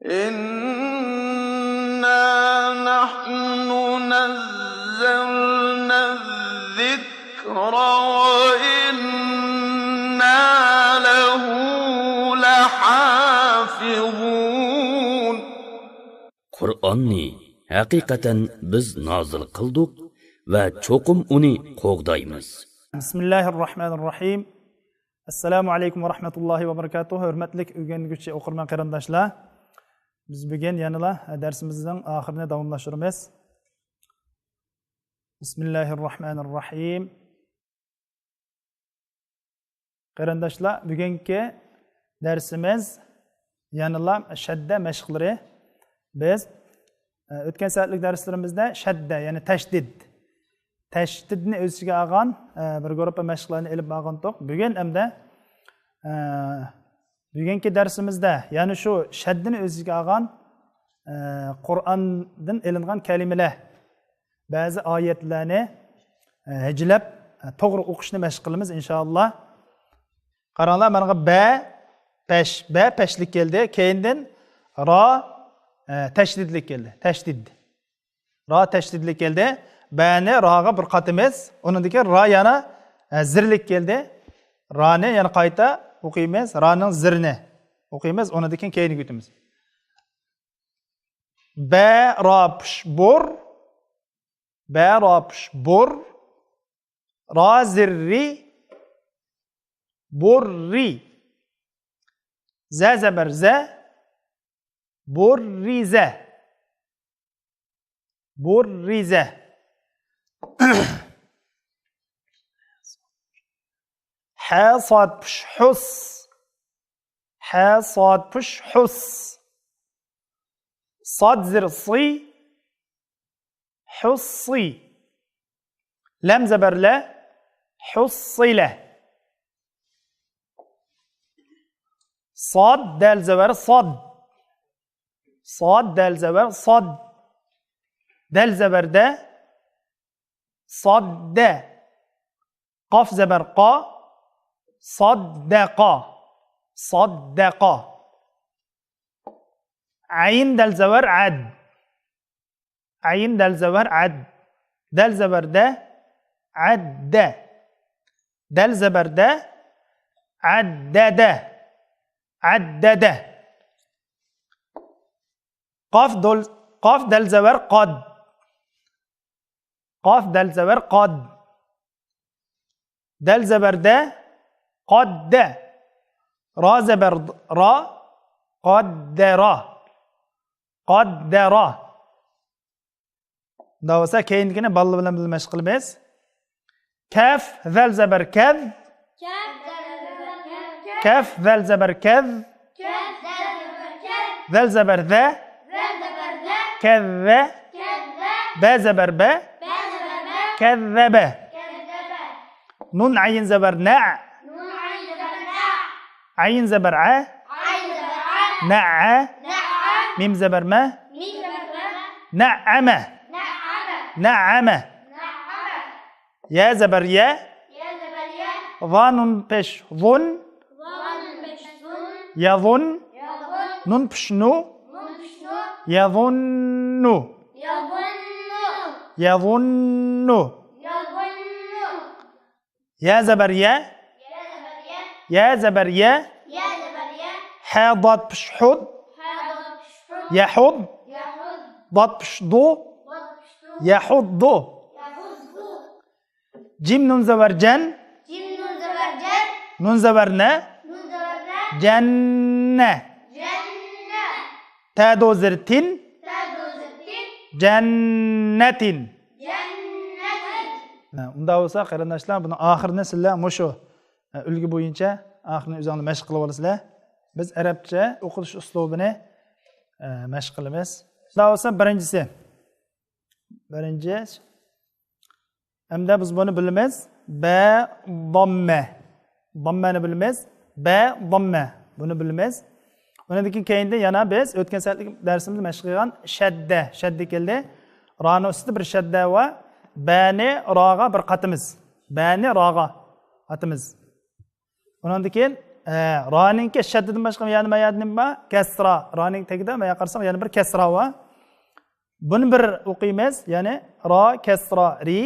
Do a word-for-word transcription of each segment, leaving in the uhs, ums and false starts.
إنا نحن نزلنا الذكر وإنا له لحافظون. قۇرئاننى ھەقىقەتەن بىز نازىل قىلدۇق ۋە چوقۇم ئۇنى قوغدايمىز. بسم الله الرحمن الرحيم. السلام عليكم ورحمة الله وبركاته. ھۆرمەتلىك ئۆگەنگۈچى ئوقۇرمەن قېرىنداشلار، بىز بۈگۈن يەنىلا دەرسىمىزنىڭ ئاخىرىنى داۋاملاشتۇرىمىز. بسم الله الرحمن الرحيم. قېرىنداشلار، بۈگۈنكى دەرسىمىز يەنىلا شەددە مەشىقلىرى. بىز ئۆتكەن سائەتلىك دەرسلىرىمىزدە شەددە، يەنى تەشدىد، تەشدىدنى ئۆز ئىچىگە ئالغان بىر گۇرۇپپا مەشىقلەرنى ئېلىپ بارغانتۇق. بۈگۈن ئەمدى بۈگۈنكى دەرسىمىزدە يەنە شۇ شەددىنى ئۆز ئىچىگە ئالغان قۇرئاندىن ئېلىنغان كەلىمىلەر، بەزى ئايەتلەرنى ھىجىلەپ توغرا ئوقۇشنى مەشىق قىلىمىز، ئىنشائاللا. قاراڭلار، مانا بە پەش، بە پەشلىك كەلدى. كەينىدىن را تەشدىدلىك كەلدى. تەشدىد. را تەشدىدلىك كەلدى. بەنى راغا بىر قاتىمىز. ئۇنىڭدىن كېيىن را يەنە زىرلىك كەلدى. رانى يەنە قايتا ئوقۇيمىز. رانىڭ زىرنى ئوقۇيمىز. ئۇنىڭدىن كېيىن كەينىگە ئۆتىمىز. بە را پۇش بۇر. بە را پۇش بۇر. را زىررى. بۇررى. زە زەبەر زە. بۇررىزە. بۇررىزە. ھە ساد پۇش ھۇس. ھە ساد پۇش ھۇس. ساد زىر سى. ھۇسسى. لەم زەبەر لە. ھۇسسىلە. ساد دەل زەبەر ساد. ساد دەل زەبەر ساد. دەل زەبەر دە. ساددە. قاف زەبەر قا. ساددەقا. ساددەقا. ئەين دەل زەبەر ئەد. ئەين دەل زەبەر ئەد. دەل زەبەر دە. ئەددە. دەل زەبەر دە. ئەددەدە. ئەددەدە. قاف دول-، قاف دەل زەبەر قاد. قاف دەل زەبەر قاد. دەل زەبەر دە. قاددە. را زەبەر را. قاددەرا. قاددەرا. ئۇنداق بولسا كەينىدىكىنى بالىلار بىلەن بىللە مەشىق قىلىمىز. كەف، زەل زەبەر كەز. كەف، زەل زەبەر كەز. زەل زەبەر زە. كەززە. بە زەبەر بە. كەززەبە. نۇن ئەين زەبەر نە. ئەين زەبەر ئە. نەئە. مىم زەبەر مە. نەئەمە. نەئەمە. يا زبر يا. يا زبر يا. ظا نون بيش ظن. ظا نون بيش ظن. يظن. يظن. نون بيش نو. نون بيش نو. يظن. يظن. يظن. يظن. يا زبر يا. يا زبر يا. يا زبر يا. يا زبر يا. ح ضاد بيش حض. ح ضاد بيش حض. يحض. يحض. ضاد بيش ضو. ضاد بيش ضو. يحض. يحض. جيم نون زبر جن. جيم نون زبر جن. نون زبر ن. نون زبر ن. جن. جن. تا دو زر تين. تا دو زر تين. جنة. جنة. ئۇنداق بولسا، قېرىنداشلار، بۇنىڭ ئاخىرىنى سىلەر مۇشۇ ئۈلگە بويىچە ئاخىرىنى ئۆزۈڭلار مەشىق قىلىپ ئالىسىلەر. بىز ئەرەبچە ئوقۇلۇش ئۇسلۇبىنى مەشىق قىلىمىز. ئۇنداق بولسا، بىرىنچىسى. بىرىنچى. ئەمدى بىز بۇنى بىلىمىز. بە، داممە. داممەنى بىلىمىز. بە، داممە. بۇنى بىلىمىز. ئۇنىڭدىن كېيىن كەينىدە يەنە بىز ئۆتكەن سەتلىك دەرسىمىزدە مەشىق قىلغان شەددە. شەددە كەلدى. رانىڭ ئۈستىدە بىر شەددە بار. بەنى راغا بىر قاتىمىز. بەنى راغا قاتىمىز. ئۇنىڭدىن كېيىن ئە، رانىڭكى شەددىدىن باشقا يەنە ما يەردە نېمە بار؟ كەسرا. رانىڭ تېگىدە ما يەرگە قارىساق يەنە بىر كەسرا بار. بۇنى بىر ئوقۇيمىز. يەنى را كەسرا رى.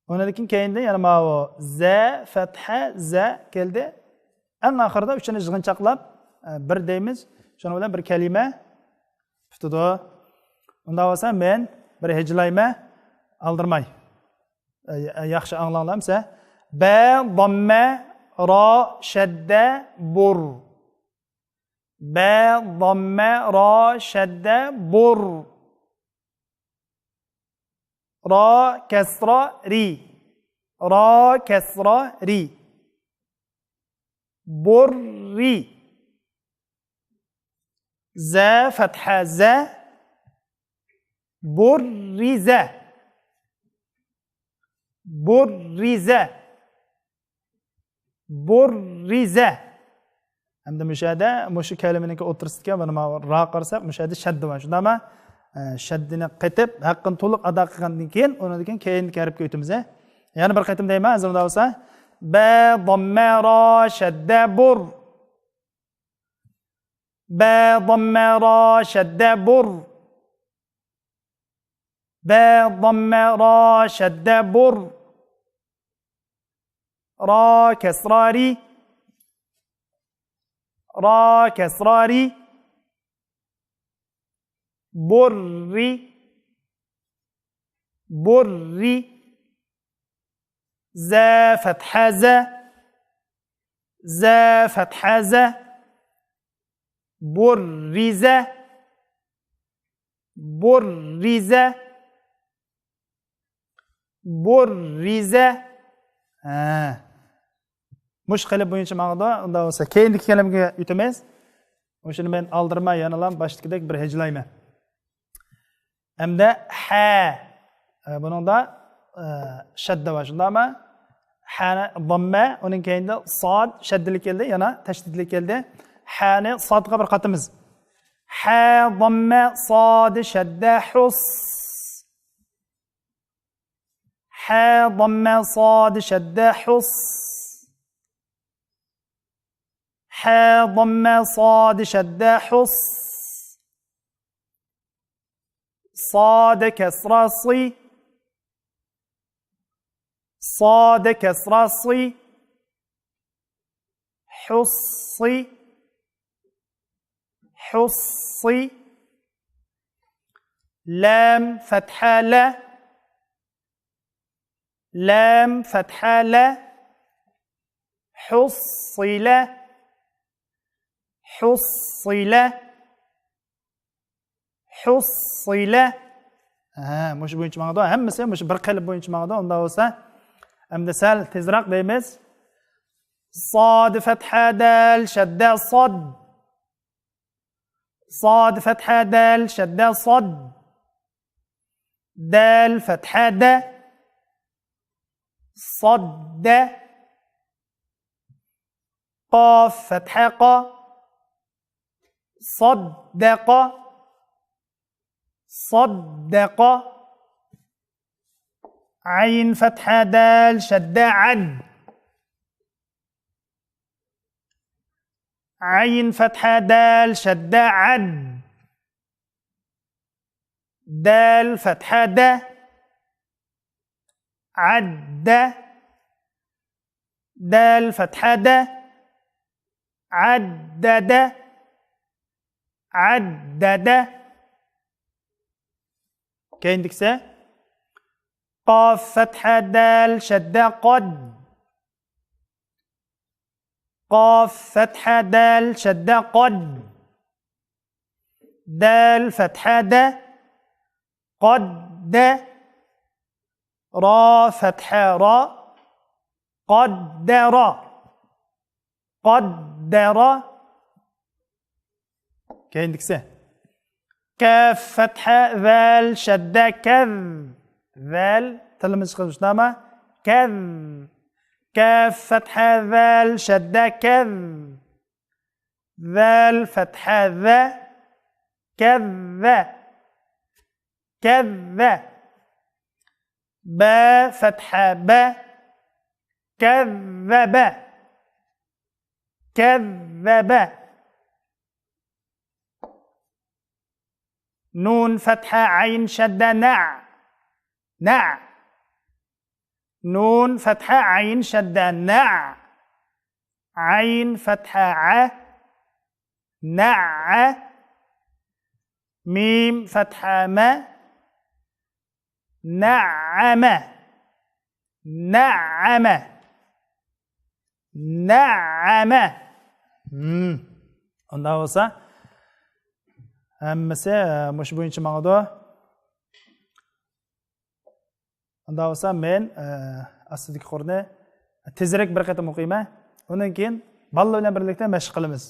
ئۇنىڭدىن كېيىن كەينىدىن يەنە ماۋۇ زە، فەتھە، زە كەلدى. ئەڭ ئاخىرىدا ئۈچىنى يىغىنچاقلاپ، ئە، بىر دەيمىز. شۇنىڭ بىلەن بىر كەلىمە پۈتىدۇ. ئۇنداق بولسا مەن بىر ھىجىلايمەن، ئالدىرىماي. ئە، يا-، ياخشى ئاڭلاڭلار ئەمسە. بە، ضمە، را، شەددە، بۇر. بە، ضمە، را، شەددە، بۇر. را، كەسرا، رى. را، كەسرا، رى. بۇررى. زە، فەتھە، زە. بۇررىزە. بۇررىزە. بۇررىزە. ئەمدى مۇشۇ يەردە مۇشۇ كەلىمىنىڭكى ئوتتۇرىسىدىكى مانا ما را قارىساق، مۇشۇ يەردە شەددە بار. شۇنداقمۇ؟ ئە، شەددىنى قېتىپ، ھەققىنى تولۇق ئادا قىلغاندىن كېيىن، ئۇنىڭدىن كېيىن كەرىپكە ئۆتىمىز. يەنە بىر قېتىم دەيمەن، ھازىر ئۇنداق بولسا. بە، ضمە، را، شەددە، بۇر. بە، ضمە، را، شەددە، بۇر. بە، ضمە، را، شەددە، بۇر. را، كەسرا، رى. را، كەسرا، رى. بۇررى. بۇررى. زە، فەتھە، زە. زە، فەتھە، زە. بۇررىزە. بۇررىزە. بۇررىزە. ھە. مۇشۇ قېلىپ بويىچە ماڭىدۇ. ئۇنداق بولسا كېيىندىكى كەلىمىگە ئۆتىمىز. مۇشۇنى مەن ئالدىرىماي يەنىلا باشتىكىدەك بىر ھىجىلايمەن. ئەمدى ھە. ئە، بۇنىڭدا، ئە، شەددە بار، شۇنداقمۇ؟ ھەنى ضمە، ئۇنىڭ كەينىدە ساد شەددىلىك كەلدى، يەنە تەشدىدلىك كەلدى. ھەنى سادقا بىر قاتىمىز. ھە ضمە ساد شەددە حۇس. ھە ضمە ساد شەددە حۇس. ھە ضمە ساد شەددە حۇس. صاد كسرة صي. صاد كسرة صي. حصي. حصي. لام فتحة ل. لام فتحة ل. حصل. حصل. حصل. ھە، مۇشۇ بويىچە ماڭىدۇ. ھەممىسى مۇشۇ بىر قېلىپ بويىچە ماڭىدۇ. ئۇنداق بولسا، ئەمدى سەل تېزراق دەيمىز. صاد فتحة دال شدة صد. صاد فتحة دال شدة صد. دال فتحة د. صد. قاف فتحة ق. صدق. صدق. عين فتحة دال شدة عد. عين فتحة دال شدة عد. دال فتحة د. عد. دال فتحة د. عدد. عدد. كېيىندىكىسى. قاف فتحة دال شدة قد. قاف فتحة دال شدة قد. دال فتحة د. قد. را فتحة را. قدر. قدر. كېيىندىكىسى. كاف فتحة ذال شدة كذ. ذال تىلىمىز چىقىرىپ شۇنداقمۇ؟ كذ. كاف فتحة ذال شدة كذ. ذال فتحة ذ. كذ. كذ. با فتحة ب. كذب. كذب. نون فتحة عين شدة نع. نع. نون فتحة عين شدة نع. عين فتحة ع. نع. ميم فتحة م. نعم. نعم. نعم. Hmm. ئۇنداق بولسا، ھەممىسى، ئە، مۇشۇ بويىچە ماڭىدۇ. ئۇنداق بولسا، مەن، ئە، ئاستىدىكى قۇرنى تېزرەك بىر قېتىم ئوقۇيمەن. ئۇنىڭ كېيىن بالىلار بىلەن بىرلىكتە مەشىق قىلىمىز.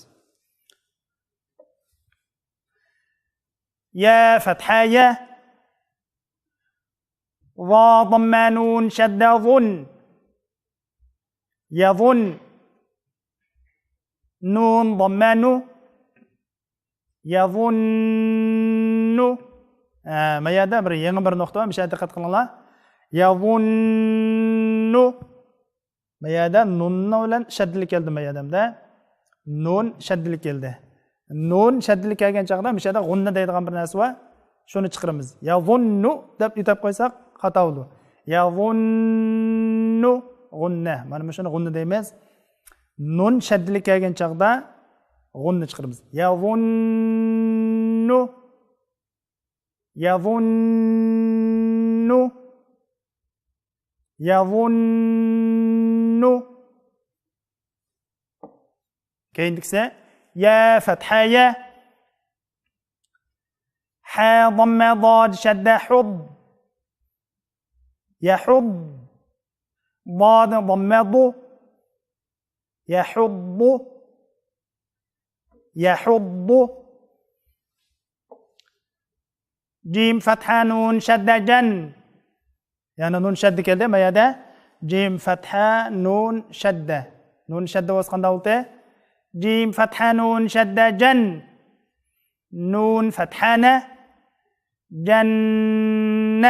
يا فتحة يا. ظا ضمة نون شدة ظن. يظن. نون ضمة نو. يظن. ھە، ما يەردە بىر يېڭى بىر نۇقتا بار، مۇشۇ يەردە دىققەت قىلىڭلار. يظن. ما يەردە نۇننىڭ بىلەن شەددىلىك كەلدى ما يەردە. نۇن شەددىلىك كەلدى. نۇن شەددىلىك كەلگەن چاغدا مۇشۇ يەردە غۇننە دەيدىغان بىر نەرسە بار. شۇنى چىقىرىمىز. يظن دەپ ئېيتىپ قويساق خاتا بولىدۇ. يظن غۇننە. مانا مۇشۇنى غۇننە دەيمىز. نۇن شەددىلىك كەلگەن چاغدا غۇننە چىقىرىمىز. يظن. يظن. يظن. كېيىنكىسى يا فتحة يا. ح ضمة ضاد شدة حض. يحض. ضاد ضمة ض. يحض. يحض. جيم فتحة نون شدة جن. يەنە نۇن شەددە كەلدى ما يەردە. جيم فتحة نون شدة. نۇن شەددە بولسا قانداق بولدى؟ جيم فتحة نون شدة جن. نون فتحة ن. جن.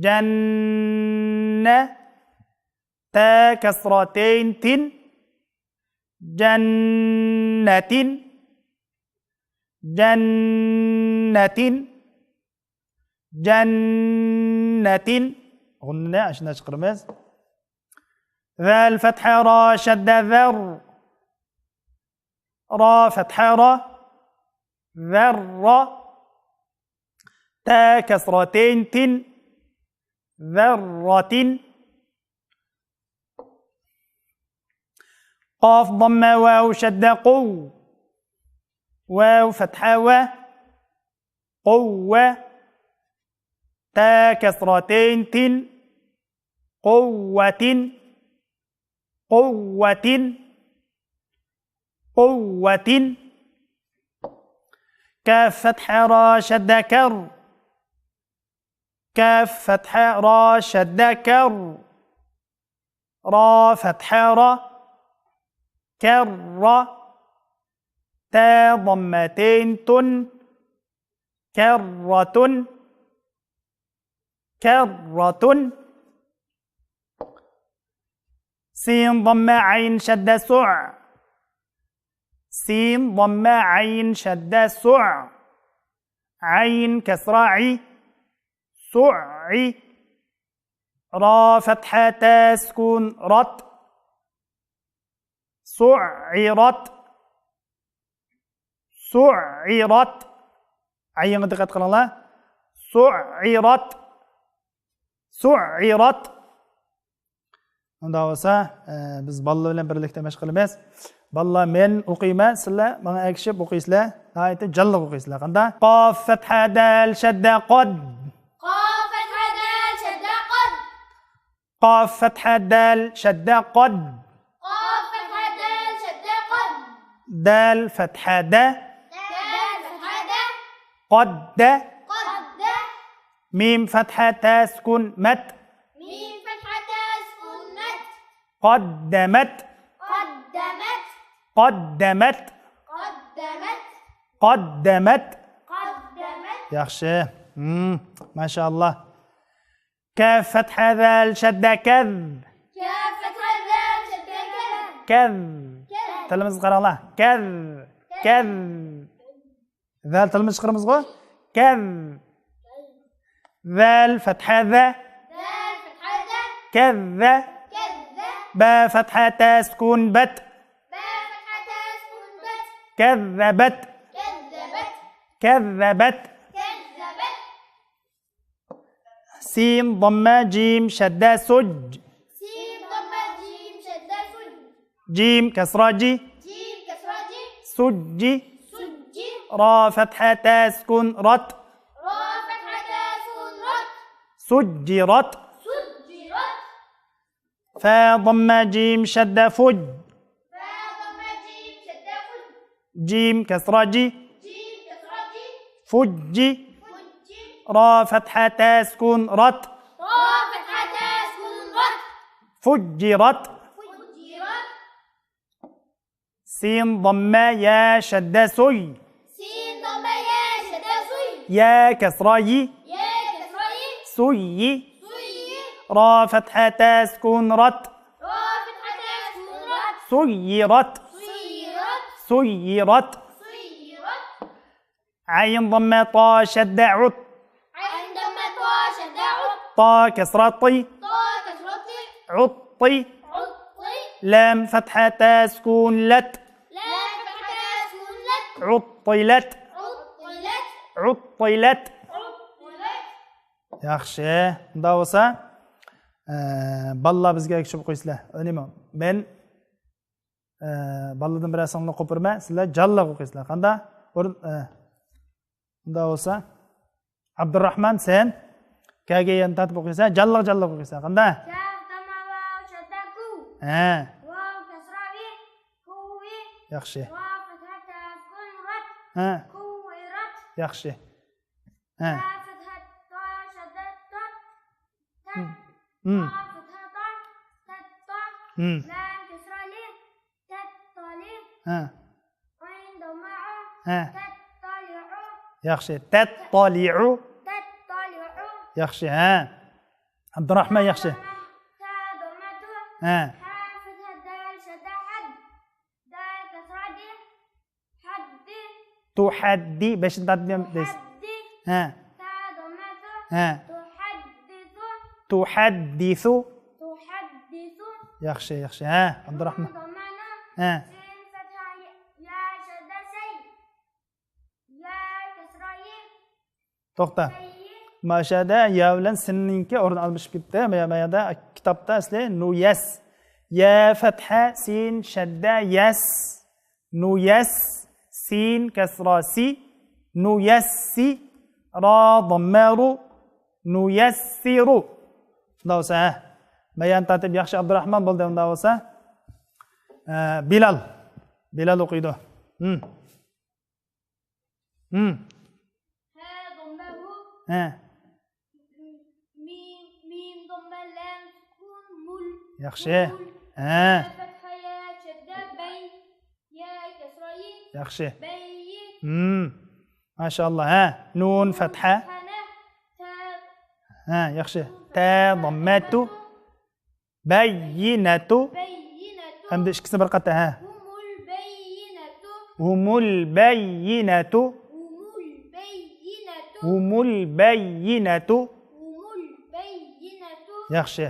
جن. تا كسرتين تن. جنة. جنة. جنة. غۇننىنى ئاشۇنداق چىقىرىمىز. ذال فتحة را شدة ذر. را فتحة را. ذر. تا كسرتين تن. ذرة. قاف ضمة واو شدة قو. واو فتحة و. قوة. تا كسرتين تن. قوة. قوة. قوة. كاف فتحة را شدة كر. كاف فتحة را شدة كر. را فتحة را. كر. تا ضمتين تن. كرة. كرة. سين ضمة عين شدة سع. سين ضمة عين شدة سع. عين كسرة عي. سعي. را فتحة تا سكون رط. سعرت. سعرت. ئەينگە دىققەت قىلىڭلار. سعرت. سعرت. ئۇنداق بولسا، ئە، بىز بالىلار بىلەن بىرلىكتە مەشىق قىلىمىز. بالىلار، مەن ئوقۇيمەن، سىلەر ماڭا ئەگىشىپ ئوقۇيسىلەر. ناھايىتى جانلىق ئوقۇيسىلەر. قانداق؟ قاف فتحة دال شدة قد. قاف فتحة دال شدة قد. قاف فتحة دال شدة قد. قاف فتحة دال شدة قد. دال فتحة د. دال فتحة د. قد. قد. ميم فتحة تا سكون مت. ميم فتحة تا سكون مت. قدمت. قدمت. قدمت. قدمت. قدمت. قدمت. ياخشى. مم، ماشاءاللا. كاف فتحة ذال شدة كذ. كاف فتحة ذال شدة كذ. كذ. تىلىمىزغا قاراڭلار. كذ. كذ. ذال تىلىمىز چىقىرىمىزغۇ. كذ. ذال فتحة ذا. كذ. با فتحة تا سكون بت. كذبت. كذبت. سين ضمة جيم شدة سج. جيم كسرة جي. سجي. را فتحة تا سكون رت. سجرت. فا ضمة جيم شدة فج. جيم كسرة جي. فجي. را فتحة تا سكون رت. فجرت. سين ضمة يا شدة سي. يا كسرة ي. سي. را فتحة تا سكون رت. سيرت. سيرت. عين ضمة طا شدة عط. طا كسرة طي. عطي. لام فتحة تا سكون لت. عطلت. عطلت. ياخشى. مۇنداق بولسا، ئە، بالىلار بىزگە ئەگىشىپ ئوقۇيسىلەر. ئۈنۈمى، مەن، ئە، بالىلاردىن بىرەر سانلار قوپۇرىمەن، سىلەر جانلىق ئوقۇيسىلەر. قانداق؟ ئورۇن، ئە، مۇنداق بولسا، ئابدۇراخمان، سەن كەگە يەنە تارتىپ ئوقۇيسەن، جانلىق، جانلىق ئوقۇيسەن. قانداق؟ كاف ضمة واو شدة كو. ھە. واو كسرة وي. كوي. ياخشى. واو فتحة تا سكون رت. ھە. كويرت. ياخشى. ھە. تا فتحة تا شدة تت. تت. مم. تا فتحة تا. تت تا. مم. لام كسرة لي. تتلي. ھە. عين ضمة عو. ھە. تتلع. ياخشى. تتلع. تتلع. ياخشى، ھە. ئابدۇراخمان ياخشى. تا ضمة تو. ھە. ح فتحة دال شدة حد. دال كسرة دي. حد. تحدي، بېشىنى تارتىپ دەيسىز. تحدي. ھە. تا ضمة تو. ھە. تحدث. تحدث. تحدث. ياخشى، ياخشى. ھە، ئابدۇراخمان. نون ضمة نو. ھە. سين فتحة يا شدة سي. يا كسرة يي. توختا. ماشادا يا بىلەن سىننىڭكى ئورنى ئالمىشىپ كېتىپتۇ. ما، ما يەردە كىتابتا ئەسلى نۇيەس. يا فەتھە، سىن شەددە، يەس. نۇيەس، سىن كەسرا، سى. نۇيەسسى، را ضمە، رۇ. نۇيەسسىرۇ. شۇنداق بولسا، ھە. ما يەنى تارتىپ ياخشى، ئابدۇراخمان بولدى ئۇنداق بولسا. ئە، بىلال. بىلال ئوقۇيدۇ. ھىم. ھىم. ھە ضمە ھۇ. ھە. مىم، مىم ضمە لام سكون مۇل. ياخشى. مۇل. ھە. يا فەتھە يا شەددە بەي. يا كەسرا يى. ياخشى. بەيي. ھىم. ماشائاللا. ھە. نۇن فەتھە. فەتھە نە. تە. ھە، ياخشى. تە ضمە تو. بەييىنەتۇ. بەييىنەتۇ. ھەمدە ئىككىسىنى بىر قاتار، ھە. ھۇمۇل بەييىنەتۇ. ھۇمۇل بەييىنەتۇ. ھۇمۇل بەييىنەتۇ. ھۇمۇل بەييىنەتۇ. ھۇمۇل بەييىنەتۇ. ياخشى.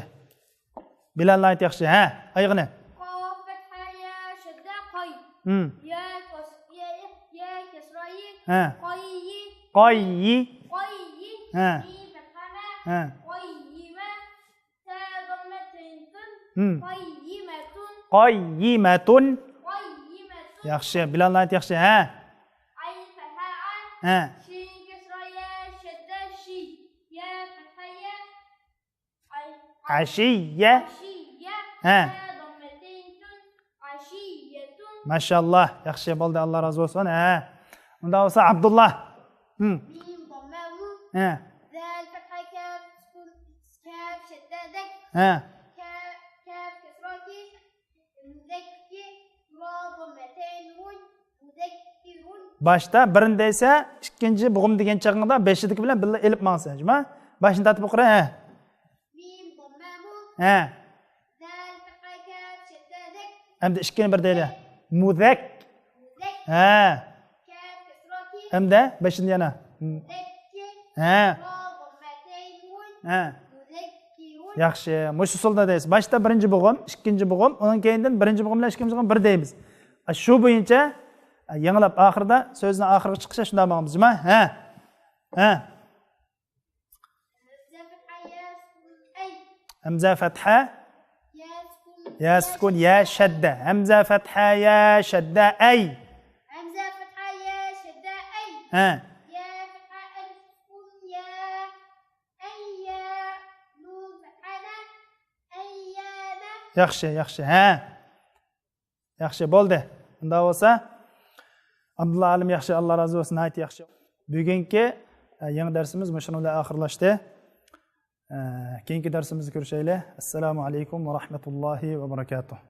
بىلال ناھايىتى ياخشى، ھە. ئايىغىنى. قاف فەتھە يا شەددە قاي. ھىم. يا كەس-، يا، يا كەسرا يى. ھە. قاييى. قاييى. قاييى. ھە. يى فەتھە مە. ھە. قاييىمە. تە ضمە تىن تۇن. ھىم. قاييىمەتۇن. قاييىمەتۇن. قاييىمەتۇن. ياخشى، بىلال ناھايىتى ياخشى، ھە. ئەين فەتھە ئەن. ھە. شىن كەسرا يە شەددە شى. يە فەتھە يە. ئەي-، ئەشىيە. ئەشىيە. ھە. تە ضمە تىن تۇن. ئەشىيەتۇن. ماشائاللا، ياخشى بولدى، ئاللا رازى بولسۇن، ھە. ئۇنداق بولسا، ئابدۇللا. ھىم. مىم ضمە مۇ. ھە. زال فەتھە كاف سۇكۇن، كاف شەددە زەك. ھە. كاف، كاف كەسرا كى، زەككى، را ضمە تەين ۋۇن، مۇزەككىرۇن. باشتا بىرنى دەيسە، ئىككىنچى بوغۇم دېگەن چېغىڭدا بېشىدىكى بىلەن بىللە ئېلىپ ماڭسەن، جۇما؟ باشنى تارتىپ ئوقۇرە، ھە. مىم ضمە مۇ. ھە. زال فەتھە كاف شەددە زەك. ئەمدى ئىككىنى بىر دەيلى. مۇزەك. ھە. ئەمدى بېشىنى يەنە. ھە. ھە. ياخشى. مۇشۇ ئۇسۇلدا دەيسىز. باشتا بىرىنچى بوغۇم، ئىككىنچى بوغۇم، ئۇنىڭ كېيىندىن بىرىنچى بوغۇم بىلەن ئىككىنچى بوغۇم بىر دەيمىز. شۇ بويىچە يېڭىلاپ ئاخىردا سۆزنىڭ ئاخىرىغا چىقىشى شۇنداق ماڭىمىز جۇما. ھە. ھە. ھەمزە پەتھە. يا سۈكۈن يا شەددە. ھەمزە پەتھە يا شەددە ئەي. ھەمزە پەتھە يا شەددە ئەي. ھە. يا پەتھە ئەلىف سۈكۈن يا. ئەي يا. نۇن پەتھە نە. ئەي يا نە. ياخشى، ياخشى. ھە. ياخشى، بولدى. ئۇنداق بولسا، ئابدۇللا ئالىم ياخشى، ئاللا رازى بولسۇن، ناھايىتى ياخشى. بۈگۈنكى، ئە، يېڭى دەرسىمىز مۇشۇنىڭ بىلەن ئاخىرلاشتى. ئە، كېيىنكى دەرسىمىزدە كۆرۈشەيلى. ئەسسالامۇ ئەلەيكۇم ۋە رەھمەتۇللاھى ۋە بەرەكاتۇھ.